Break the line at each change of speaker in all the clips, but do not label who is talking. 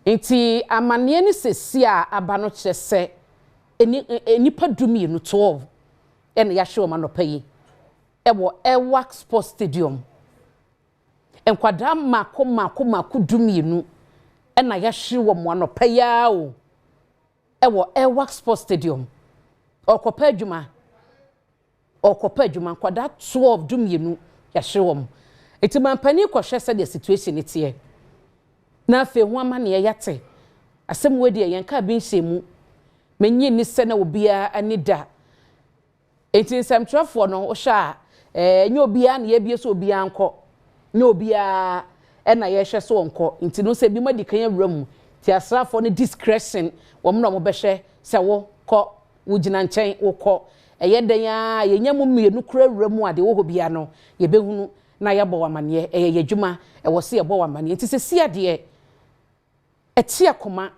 Nti amanneɛ no sɛsi a aba no kyerɛ sɛ nnipa 12, 12, ɛna yɛahyɛ wɔn anɔpa yi ɛwɔ Elwak Sports Stadium. Nkwadaa mmaako mmaako mmaako 12 ɛna yɛahyere wɔn anɔpa yi ara o, ɛwɔ Elwak Sports Stadium. Ɔkɔpɛ adwuma, ɔkɔpɛ adwuma. Nkwadaa 12, 12, yɛahyere wɔn. Nti mampanin kɔhwɛ sɛdeɛ situation ne teɛ na afei ho amanneɛ yɛate asɛm wei deɛ, yɛn kaa bi nhyɛ mu. Menyi ni sɛ na obiara ani da. Nti nsɛmtwerɛfoɔ no, wohwɛ a, nyɛ obiara na yɛbie so obiara nkɔ, nyɛ obiara ɛna yɛhwɛ so wɔnkɔ. Nti no sɛ ebi mo adi kan awura mu, nti asraafoɔ no discretion wɔn na wɔn bɛhwɛ sɛ wo kɔ, wogyina nkyɛn, wokɔ. Ɛyɛ dan a yɛnya mu mmienu kura awura mu a, deɛ ɛwɔ hɔ biara no yɛbɛhunu na yɛabɔ wɔn amaneɛ. Ɛyɛ yɛ adwuma, ɛwɔ sɛ yɛbɔ wɔn amaneɛ. Nti sɛ si adeɛ ɛte akoma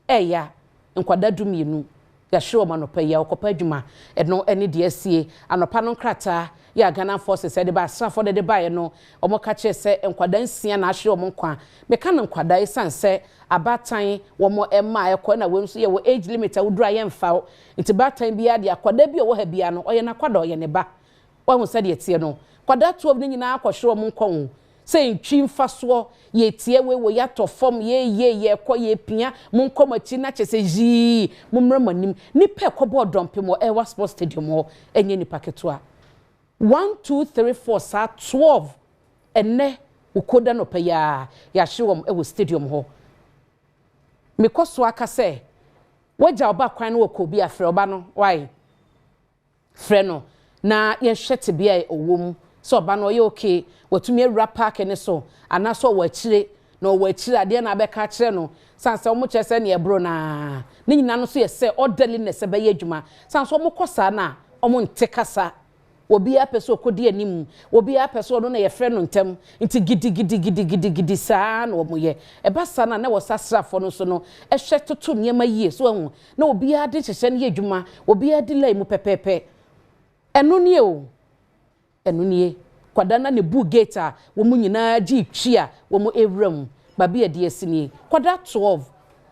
ɛɛya, nkwadaa 12 yɛahwere wɔn anɔpa yi a wɔkɔpɛ adwuma. Ɛno ɛne deɛ asie anɔpa no. Nkrataa yɛ a Ghana Forces ɛde ba, asraafoɔ de de baeɛ no, wɔn ka kyerɛ sɛ nkwadaa 6 na ahwere wɔn nkwa. Meka no nkwadaa esan sɛ abaatan wɔn mma ɛkɔ na wɔn nso yɛ wɔ age limit a woduru a yɛmfa wo. Nti baatan biara de akwadaa bi a ɔwɔ ha biara no, ɔyɛ n'akwadaa, ɔyɛ ne ba. Wɔn sɛdeɛ teɛ no, nkwadaa 12 no nyinaa akɔhwere wɔn nkwa ho sɛ ntwi mfasoɔ yɛtie wei wɔ yɛatɔ fam, yɛyie, yɛkɔ, yɛpia mo nkɔ mo akyi na kyerɛ sɛ yii mo mmerɛ mo anim. Nipa ɛkɔbɔɔ dɔmpem wɔ Elwak Sports Stadium hɔ ɛnyɛ nipa ketewa. One, two, three, four, saa 12 ɛnɛ okoda nɔpɛ yi a yɛahye wɔn ɛwɔ stadium hɔ. Mekɔ so aka sɛ wagya ɔba kwan no wɔ kɔ obi afrɛ ɔba no, wae frɛ no na yɛhwɛ tebea a ɔwɔ mu, sɛ ɔba no ɔyɛ okay, watumi awura park ne so anaasɛ ɔwɔ akyire. Na ɔwɔ akyire adeɛ na abɛka akyerɛ no san sɛ wɔn kyerɛ sɛ neɛ ɛboro naa ne nyinaa no nso yɛ sɛ orderliness bɛyɛ adwuma san so. Wɔn kɔ saa na wɔn nte kasa, obiara pɛ sɛ ɔkɔdi anim, obiara pɛ sɛ ɔno na yɛfrɛ no ntɛm, nti gidigidigidigidi saa na wɔn yɛ. Ɛba saa na na wɔ sasrafoɔ no so no ɛhwɛ toto nneɛma yie so ɛho na obiara de nhyehyɛ no yɛ adwuma, obiara di line mu pɛpɛɛpɛ. Ɛno nie o, ɛno nie. Kwadaa na ne bu gate a wɔn nyinaa gye twi a wɔn ewura mu baabi a yɛde asi nie. Kwadaa 12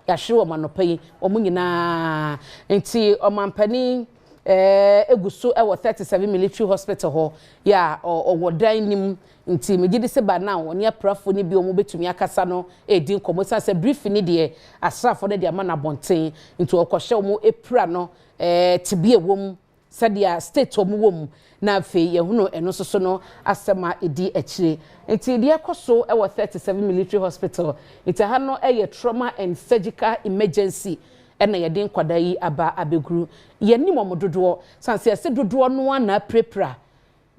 yɛahwere wɔn anɔpa yi, wɔn nyinaa. Nti ɔmampanin egu so ɛwɔ 37 Military Hospital hɔ yɛ a ɔwɔ dan nim. Nti megye di sɛ ba now ɔne apirafoɔ no bi wɔn bɛtumi akasa no edi nkɔmɔ san sɛ briefing ni deɛ asraafoɔ no de ama n'abɔnten. Nti ɔkɔhyɛ wɔn epira no tibie wɔ mu sɛdeɛ state wɔn wɔ mu, na afei yɛhunu ɛno nso so no asɛm a ɛdi akyire. Nti deɛ ɛkɔ so ɛwɔ 37 Military Hospital, nti ha no ɛyɛ trauma and surgical emergency ɛna yɛde nkwadaa yi aba abɛguru. Yɛnim wɔn dodoɔ san sɛ yɛsɛ dodoɔ no ana apirapira.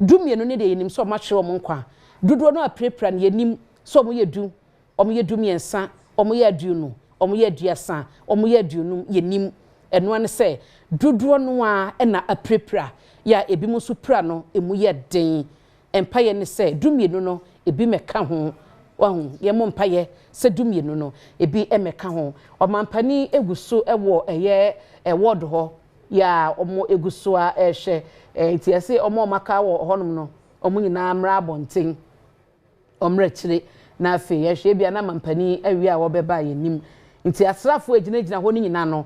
12 no deɛ, yɛnim sɛ wɔn ahyerɛ wɔn nkwa. Dodoɔ no apirapira no, yɛnim sɛ wɔn yɛ 10, wɔn yɛ 13, wɔn yɛ 20, wɔn yɛ 30, wɔn yɛ 50. Yɛnim ɛnoa ne sɛ dodoɔ no a ɛna apirapira yɛ a ebi nso pira no emu yɛ den. Mpaeɛ ne sɛ 12 no ebi mɛka ho. Wahu, yɛn mpaeɛ sɛ 12 no ebi mɛka ho. Ɔmampanin egu so ɛwɔ ɛyɛ ɛwɔɔdo hɔ yɛ a wɔn egu so a ɛrehwɛ nti yɛsɛ wɔn a wɔn aka wɔ hɔnom no, wɔn nyinaa mmra abɔnten, wɔn akyire na afei yɛhwɛ ebia na mampanin awie a wɔbɛba yɛn nim. Nti asraafoɔ gyinagyina hɔ no nyinaa no,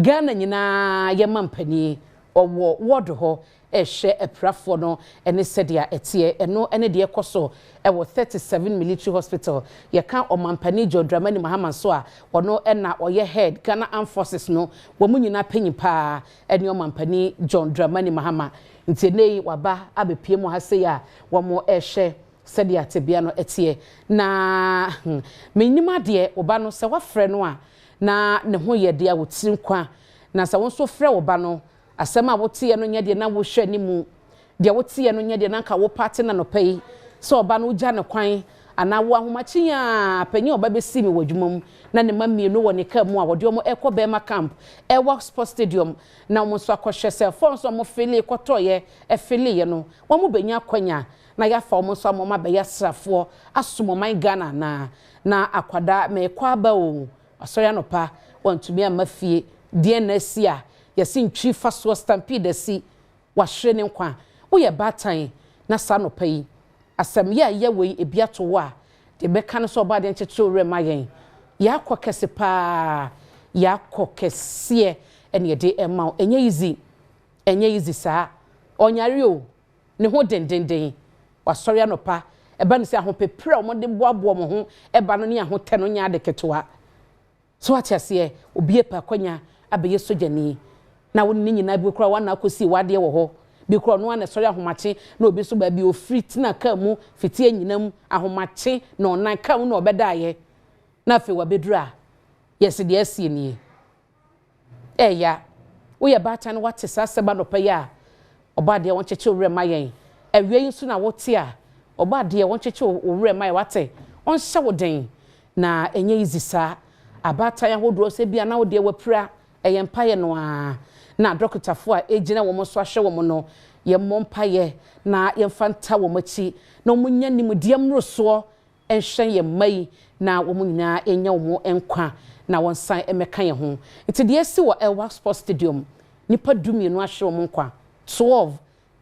Ghana nyinaa yɛ mampanin ɔwɔ wɔɔdo hɔ ɛhwɛ apirafoɔ no ɛne sɛdeɛ ɛteɛ. Ɛno ɛne deɛ ɛkɔ so ɛwɔ 37 Military Hospital. Yɛka ɔmampanin John Dramani Mahama nso a, ɔno ɛna ɔyɛ head Ghana Armed Forces no, wɔn mu nyinaa panyin paa ɛne ɔmampanin John Dramani Mahama. Nti ɛnɛ yi waba abɛpie mu ha sei a wɔn ɛhwɛ sɛdeɛ atebea no ɛteɛ. Na menim adeɛ, ɔba no sɛ wafrɛ no a na ne ho yɛ deɛ a wɔtiri nkwa, na sɛ wɔn nso frɛ ɔba no, asɛm a woteɛ no nyɛ deɛ na wohwɛ ne mu, deɛ woteɛ no nyɛ deɛ na nka wo paate na nɔpɛ yi sɛ ɔba no wogya ne kwan anaa wo ahomakye a panyin a ɔba bɛsi mi wɔ adwuma mu na ne ma mmienu wɔ ne kaa mu a wɔde wɔn ɛkɔ bɛrima camp ɛwɔ sports stadium na wɔn nso akɔhwɛ sɛ fɔn nso a wɔn fele kɔtɔɔyɛ ɛfeleeɛ no, wɔn bɛnya akɔnya na yɛafa wɔn nso ama wɔn abɛyɛ asraafoɔ asom ɔman Ghana anaa. Na akwadaa mɛkɔ aba o, asɔre anɔpa wɔntumi amma fie deɛ na asi a yɛsi ntwi fa soɔ stampede asi wahwere ne nkwa. Woyɛ baatan na saa anɔpa yi asɛm yɛ a yɛ wɔ yi ebi ato wɔ a, deɛ bɛka no sɛ ɔbaa deɛ nkyekyere owurɛ ma yɛn. Yɛakɔ kɛse paa, yɛakɔ kɛseɛ ɛna yɛde ɛma wo. Ɛnyɛ easy, ɛnyɛ easy saa. Ɔnyare o, ne ho dendenden. Wasɔre anɔpa, ɛba ne sɛ ahopepere a wɔde boaboa wɔn ho ɛba no ne ahotɛ no nyɛ ade ketewa. So ate aseɛ, obi epa akɔnya abɛyɛ sogyani na wo ne nyinaa bi koraa wɔn akɔsi wadeɛ wɔ hɔ bi koraa, ɔno ana sɔre ahomakye na obi nso baabi ofiri tena kaa mu fiti anyinam ahomakye na ɔnan kaa mu na ɔbɛdaayɛ na afei wabɛduru a yɛsi deɛ asie nie. Ɛɛya, woyɛ baatan no, wate saa asɛm anɔpa yi a, ɔbaa deɛ wɔnkyekye wo werɛ ma yɛn. Awia yi nso na wote a, ɔbaa deɛ wɔnkyekye wo werɛ ma yɛn, wate, ɔnhyɛ wo den na ɛnyɛ easy saa. Abaatan ahodoɔ sɛ bia na wo deɛ wapira, ɛyɛ mpaeɛ no ara na dɔkotafoɔ a ɛgyina wɔn so ahwɛ wɔn no, yɛmmɔ mpaeɛ na yɛmfa nta wɔn akyi na wɔn nya nimdeɛ mmorosoɔ nhwɛ yɛn mma yi na wɔn nyinaa nya wɔn nkwa na wɔn nsan mmɛka yɛn ho. Nti deɛ esi wɔ Elwak Sports Stadium, nipa 12 ahyɛ wɔn nkwa, 12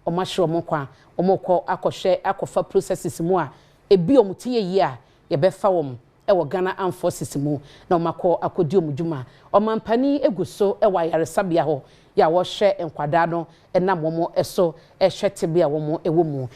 wɔn ahyɛ wɔn nkwa. Wɔn kɔ akɔhwɛ akɔfa processes mu a ebi wɔn ti yɛ yie a yɛbɛfa wɔn ɛwɔ Ghana Armed Forces mu na wɔn akɔ akɔdi wɔn dwuma. Ɔmampanin egu so ɛwɔ ayaresabea hɔ yɛ a wɔhwɛ nkwadaa no, ɛnam wɔn so ɛhwɛ tebea a wɔn ɛwɔ mu.